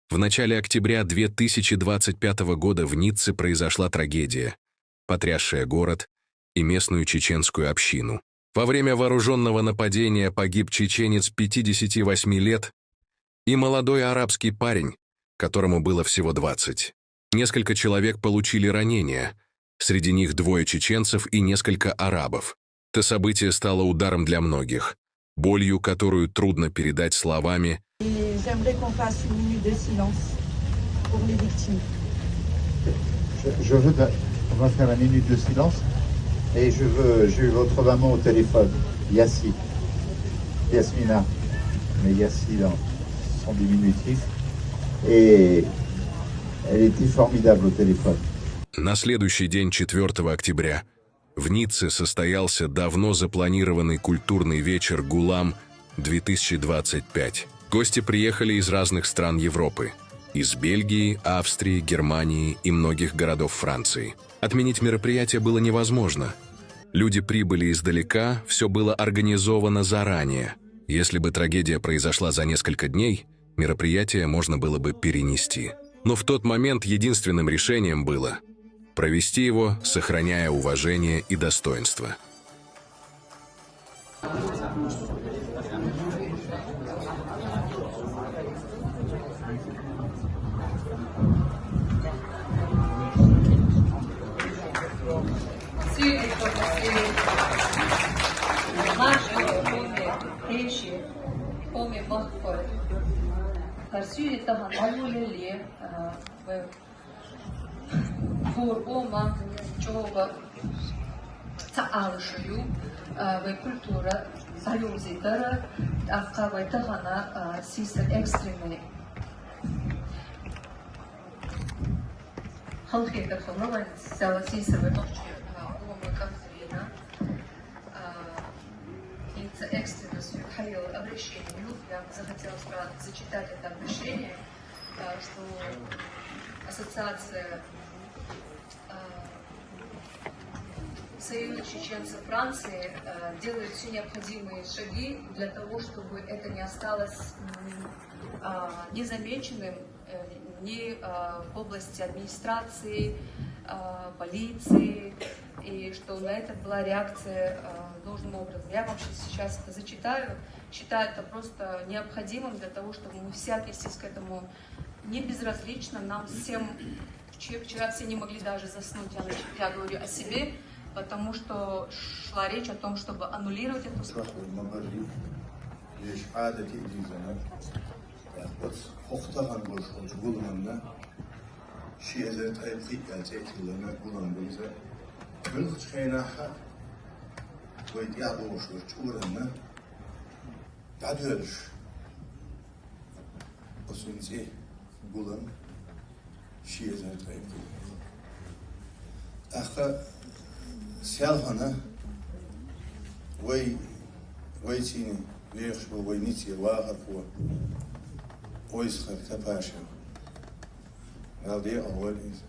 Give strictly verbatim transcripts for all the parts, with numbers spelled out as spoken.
В начале октября две тысячи двадцать пятого года в Ницце произошла трагедия, потрясшая город и местную чеченскую общину. Во время вооруженного нападения погиб чеченец пятидесяти восьми лет и молодой арабский парень, которому было всего двадцать. Несколько человек получили ранения, среди них двое чеченцев и несколько арабов. Это событие стало ударом для многих, болью, которую трудно передать словами. Et j'aimerais qu'on fasse une minute de silence pour les victimes. Je, je veux, on va faire la minute de silence. Et je veux, j'ai eu votre maman au téléphone, Yassi, Yasmina, mais Yassi dans son diminutif. Et elle était formidable au téléphone. На следующий день, четвёртого октября, в Ницце состоялся давно запланированный культурный вечер «Гулам две тысячи двадцать пять». Гости приехали из разных стран Европы. Из Бельгии, Австрии, Германии и многих городов Франции. Отменить мероприятие было невозможно. Люди прибыли издалека, все было организовано заранее. Если бы трагедия произошла за несколько дней, мероприятие можно было бы перенести. Но в тот момент единственным решением было провести его, сохраняя уважение и достоинство. Къоми махкой. Гьар суьйре тахьана авулел я, а, вай гур, ома, чӀоагӀа ца Ӏалашо я, а, вай культура, вай юкъе тара, тӀаккха вай тахана, а, сийсара экстренный халахетар хилла вайн, села сийсара вай нохчий, а, къоман кӀантарена. А, ХӀинца экстренно схьайола обращение ю, я бы захотела сразу зачитать это обращение, а, что ассоциация, а, Союза чеченцев Франции, а, делает все необходимые шаги для того, чтобы это не осталось, м, а, незамеченным, э, ни, а, в области администрации, а, полиции, и что на это была реакция, а, должным образом. Я вам щас-, сейчас это зачитаю. Считаю это просто необходимым для того, чтобы мы все отнеслись к этому не безразлично. Нам всем, вчера, вчера все не могли даже заснуть, я, нач-, я говорю о себе, потому что шла речь о том, чтобы аннулировать эту Сахур мабарри, леш Ӏадати дизана, оц хохтагъан болуш болчу гуламанна, ши эзар ткъе пхиъ цӀе тиллана гулам буза. Муьлххачу хенахьа вай тӀехь бохуш чуранна дӀадоьлуш. Оцун цӀе гулам ши эзар ткъе пхиъ. ТӀаккха селхана вай, вайцийна вехаш бу вай Ниццера вахархо Ойсхар Тапашев. Дала декъала войла иза.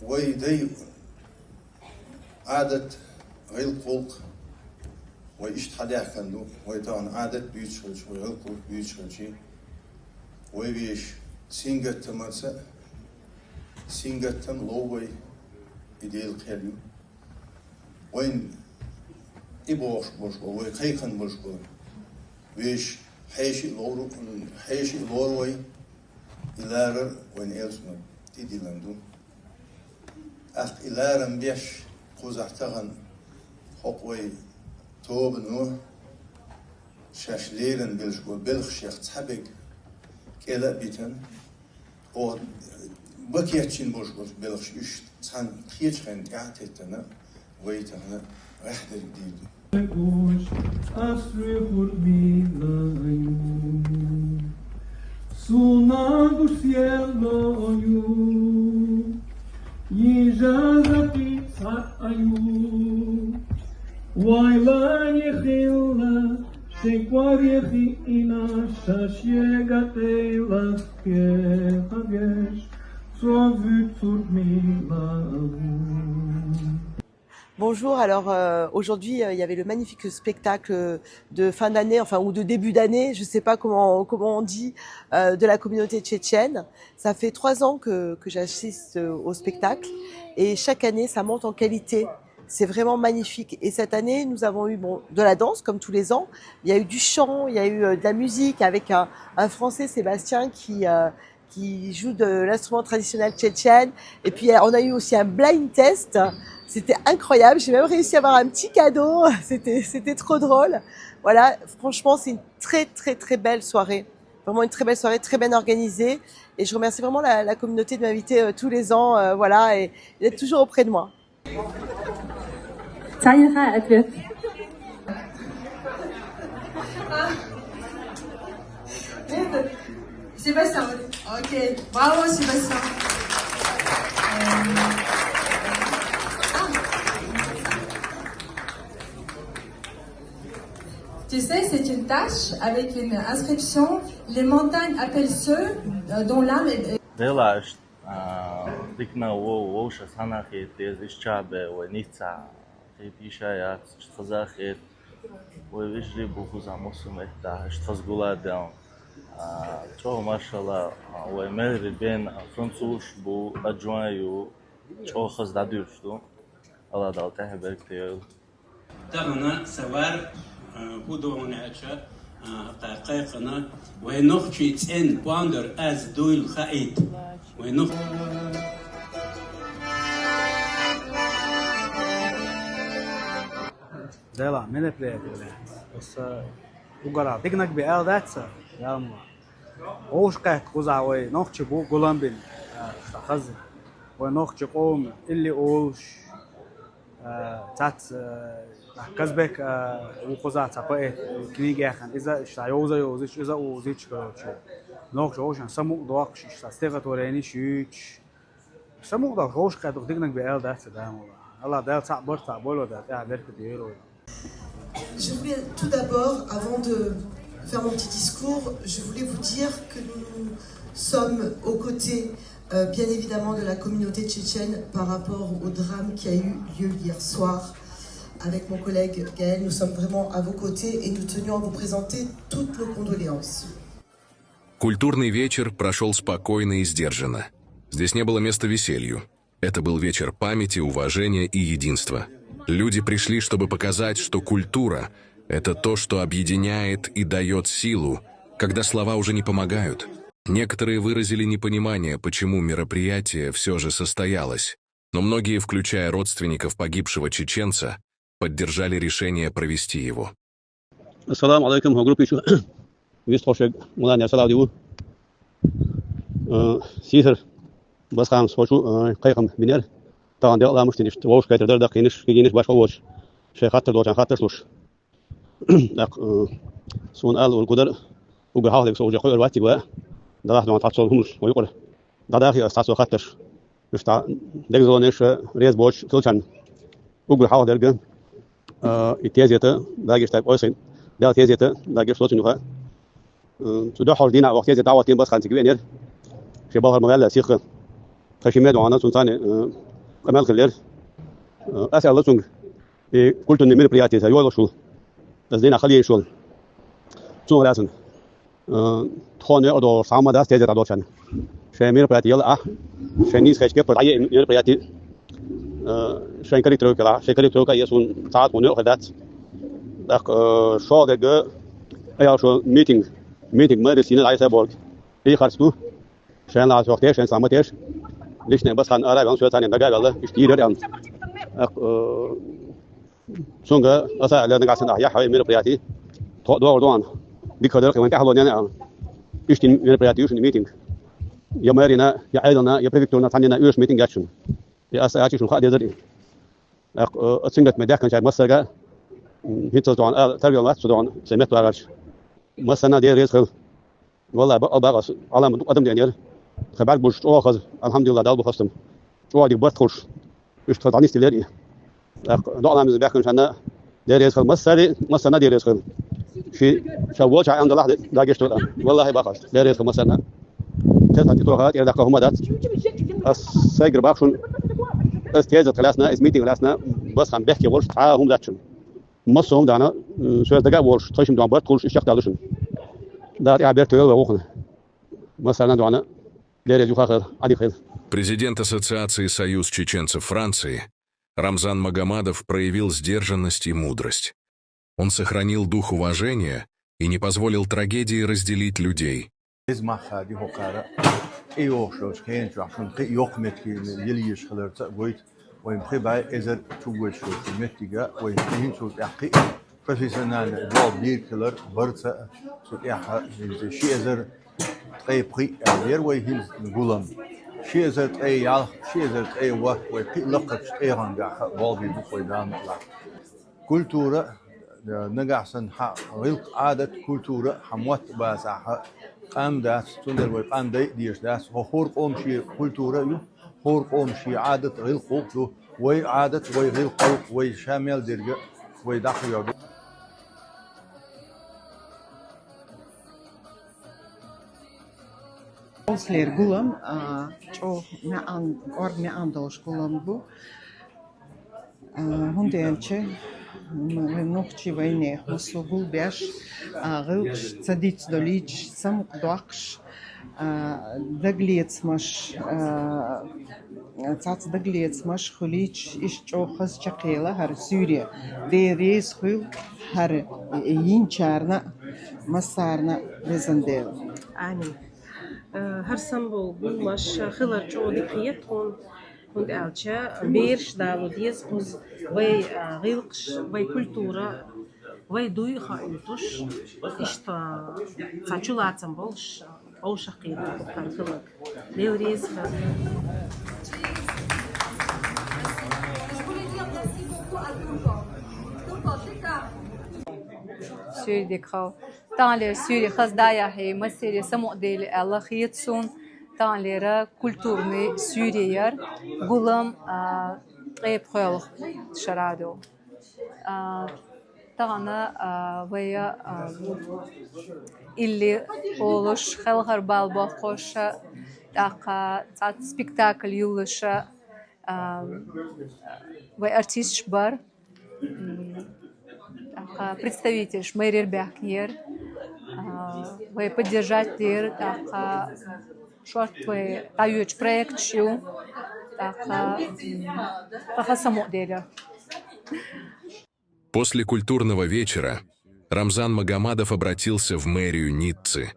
Вай дай Ӏадат, гӀиллакх-гӀуллакх, вай иштта хьадаьхкина ду, вай тахана Ӏадат буьйцуш хилча, вай гӀиллакх-гӀуллакх буьйцуш хилча, вай вешан сингаттамца, сингаттам лов вай, и Делан кхел ю. Вайна и бохуш болуш бу, вай кхайкхина болуш бу. Вешан хьеший а лору, хьеший а лору вай, и ларар вайна элчанан тӀедиллина ду. ТӀаккха и ларам беш кхузахь тахана хӀокху вай тобано шаьш лерина белш бу белхашех цхьаберг кӀела а битина, оха бакечйина болуш болчу белхаш уьш цхьана кхечу хенна тӀаьхьа а теттина, вай тахана гӀехь дерг дийр ду. Гуш, ас вуьйхур мила ю, суна гуш елло ю, йижаза пицхьа а ю, вайла е хилла, шен кӀоре хиъна, шаьш ега тӀейла кехат еш, цо вуьйцур мила ву. Bonjour, alors euh, aujourd'hui euh, il y avait le magnifique spectacle de fin d'année, enfin ou de début d'année, je ne sais pas comment, comment on dit, euh, de la communauté tchétchène. Ça fait trois ans que, que j'assiste euh, au spectacle et chaque année ça monte en qualité. C'est vraiment magnifique. Et cette année, nous avons eu bon, de la danse, comme tous les ans. Il y a eu du chant, il y a eu euh, de la musique avec un, un Français, Sébastien, qui, euh, qui joue de l'instrument traditionnel tchétchène. Et puis, on a eu aussi un blind test. C'était incroyable. J'ai même réussi à avoir un petit cadeau. C'était, c'était trop drôle. Voilà, franchement, c'est une très, très, très belle soirée. Vraiment une très belle soirée, très bien organisée. Et je remercie vraiment la, la communauté de m'inviter euh, tous les ans. Euh, voilà, et, et d'être toujours auprès de moi. Цайнхаа ответ. Sébastien. Ok. Bravo, Sébastien. Tu sais, c'est une tache avec une inscription. Les montagnes appellent ceux euh, dont l'âme est. Делаш, дикна вовша санахи тез ишчабе вой ница хи пиша яц хазахет вой вижри бухуза мусумет да иштхаз гуладел. Чо машала вой мери бен француш бу аджуаю чо хаз дадуш ду. Ала дал тахберк тел. Тагъна савар худугъунача къайкъана вай нухчи цӀен пандур аз дуйл хаит. Вай нух Дела, мероприятие. Оса угара дигнаг би эл даца. Ялма. Ош къайт куза вай нухчи бу гулам бин. Хазы. Вай нухчи къом илли олш. Цац Казбек укъуза ца поэт книги яхан. Иза иша йовза йовзич, иза узич, короче. Нохш ошан саму дохш иша стихотворени шуч. Саму дохш ошка дух дигнаг би эл дац дамула. Ала дал ца бор ца боло да, я берк диеро. Je voulais tout d'abord, avant de faire mon petit discours, je voulais vous dire que nous sommes aux côtés euh, bien évidemment de la communauté tchétchène par rapport au drame qui a eu lieu hier soir. Avec mon collègue Gaël, nous sommes vraiment à vos côtés et nous tenions à vous présenter toutes nos condoléances. Культурный вечер прошел спокойно и сдержанно. Здесь не было места веселью. Это был вечер памяти, уважения и единства. Люди пришли, чтобы показать, что культура — это то, что объединяет и дает силу, когда слова уже не помогают. Некоторые выразили непонимание, почему мероприятие все же состоялось, но многие, включая родственников погибшего чеченца, поддержали решение провести его. Ассаламу алейкум, группа еще. Вист хошек, мулан я салав диву. Сисер, бас хам сочу, кайхам бинер. Таган дел ламуш тиниш, вош кайтер дар да киниш, киниш баш вош. Шей хаттер дочан хаттер слуш. Так, сун ал ургудар, угу хавлек со уже койор ватти гуа. Далах дон татсол хумуш, ойкор. Дадахи ас татсол хаттер. Ишта дегзолонеш рез боч кылчан. Угу хавл дерге. И тезета дагиш так ойсын. Дал тезета дагиш лоцин уха. Цуда хор дина вахт тезета дават тем бас хан сигвенер. Ше балхар мавала сихха. Хашимед вана сунсани камел хилер. Ас алла сунг. И культурный мероприятие са йойло шул. Аз дина халиен шул. Сун расын. Тхоне одо сама дас тезета дочан. Ше мероприятие ел а. Ше низ хечке пар ае мероприятие. Ше коллективка ла, ше коллективка есун цаат муне хадат. Так шо деге аял шо митинг. Митинг мэр сина айса борг. И харску. Шен ла сохте, шен саматеш. Личный бас хан ара ван светани дага вала. Иштирер ан. Так Сунга аса ала нагасана я хаве мероприятие. То дор дон. Бик хадар кеман тахло няна. Иштин мероприятие шун митинг. Я мэрина, я айлана, я префектурна танина уш митинг ячун. Я аса ячи шун ха дезер. Ак ацинга медяк канча масага. Хитсо дон, а таргал ват дон. Семет вагач. Масана де рез хыл. Валла ба ба алам адам денер. Хабар буш о хаз. Алхамдулилла дал бу хастым. О дик барт хуш. Уш та данис дилер. Так доламыз бакын шана дерез хыл масари масана дерез хыл. Ши шавол ча андалах дагеш тола. Валлахи бахас. Дерез хыл масана. Тез хати тоха ер дакка хумадат. Ас сайгыр бахшун. Ас тез класна, ас митинг класна. Басхан бехке волуш цхьа а хӀума дац шуна. Массо а хӀума дана, м, соьца дага а волуш, тхайшимма дона барт хуьлуш, иштта дагадалу шуна. Дала тӀаьхьа бер тойла вай вухана. Массарна а дона, Дела реза юха а хила, Ӏадика хила. Президент Ассоциации «Союз чеченцев Франции» Рамзан Магомадов проявил сдержанность и мудрость. Он сохранил дух уважения и не позволил трагедии разделить людей. Иза мах хадий хӀокхара тӀейогӀуш йолчу хенан чохь шуна кхин а йоккха меттиг йила езаш хиларца а гойту, вайн пхи бӀе эзар чугойтуш йолчу меттига, вайн хӀинца цул тӀаьхьа кхин а профессиональный болх бийр хилар барца а, цу тӀаьхьа хӀинца ши эзар ткъе пхи а аьлла яра вай хӀинца гулам. Ши эзар ткъе ялх, ши эзар ткъе ворхӀ вай кхин а лакхарчу тӀегӀангахь болх бийр бу вай Дала мукъ лахь. Культура, э, нагахь санна хьан гӀиллакх, Ӏадат, культура хьан мотт а бацахь, къам дац, цундела вай къам дайа а дезаш дац. ХӀора къоман шен культура а ю, хӀора къоман шен Ӏадат, гӀиллакх гӀуллакх ду. Вай Ӏадат, вай гӀиллакх гӀуллакх, вай ша мел дерг а вай дӀакхайо. Ослер гулам, а, чӀогӀа маьӀан, кӀорга маьӀан долуш гулам бу. А, хӀунда аьлча, м, вайн нохчий вайнехан массо а гулбеш, а, гӀиллакхаш ца дицдолийча, самукъадоккхуш, а, дагалецамаш, а, цхьацца дагалецамаш хуьлийча, иштта чӀогӀа хаза чекхъела хӀара суьйре. Дела реза хуьлда хӀара йинчарна а, массарна а, везан Дела. Амин. Э, хӀара самбовла гуламаш хилар чӀогӀа дика хета тхуна, хӀунда аьлча бераш дало деза кхуза вай, а, гӀиллакхаш, вай культура, вай дуй а хоуьйтуш, иштта цхьа чулацам болуш, вовшахкхетар хиларг. Дела реза хуьлда. Суьйре дика хуьлда. Таханлера суьйре хаза дӀаяхье, массеран самукъадели аьлла хета суна. Таханлера культурный суьйре яра, гулам, а, ткъе пхоьалгӀа шарахь ду. А, тахана, а, вай, а, илли олуш, хелхар бала боккхуш, тӀаккха цхьацца спектакль йолуш, а, вай артисташ бара. М, тӀаккха представительш мэрера баьхкинера, а, вай поддержать дера, тӀаккха шорта вай дӀайоьду проекташ ю, тӀаккха, м, тӀаккха самукъадели. После культурного вечера Рамзан Магомадов обратился в мэрию Ниццы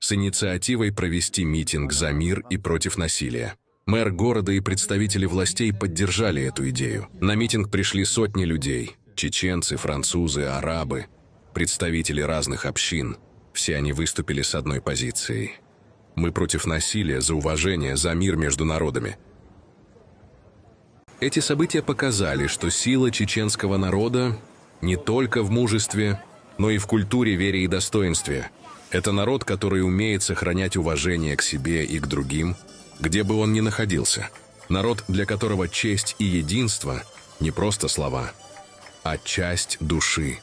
с инициативой провести митинг за мир и против насилия. Мэр города и представители властей поддержали эту идею. На митинг пришли сотни людей: чеченцы, французы, арабы, представители разных общин. Все они выступили с одной позицией: мы против насилия, за уважение, за мир между народами. Эти события показали, что сила чеченского народа не только в мужестве, но и в культуре, вере и достоинстве. Это народ, который умеет сохранять уважение к себе и к другим, где бы он ни находился. Народ, для которого честь и единство не просто слова, а часть души.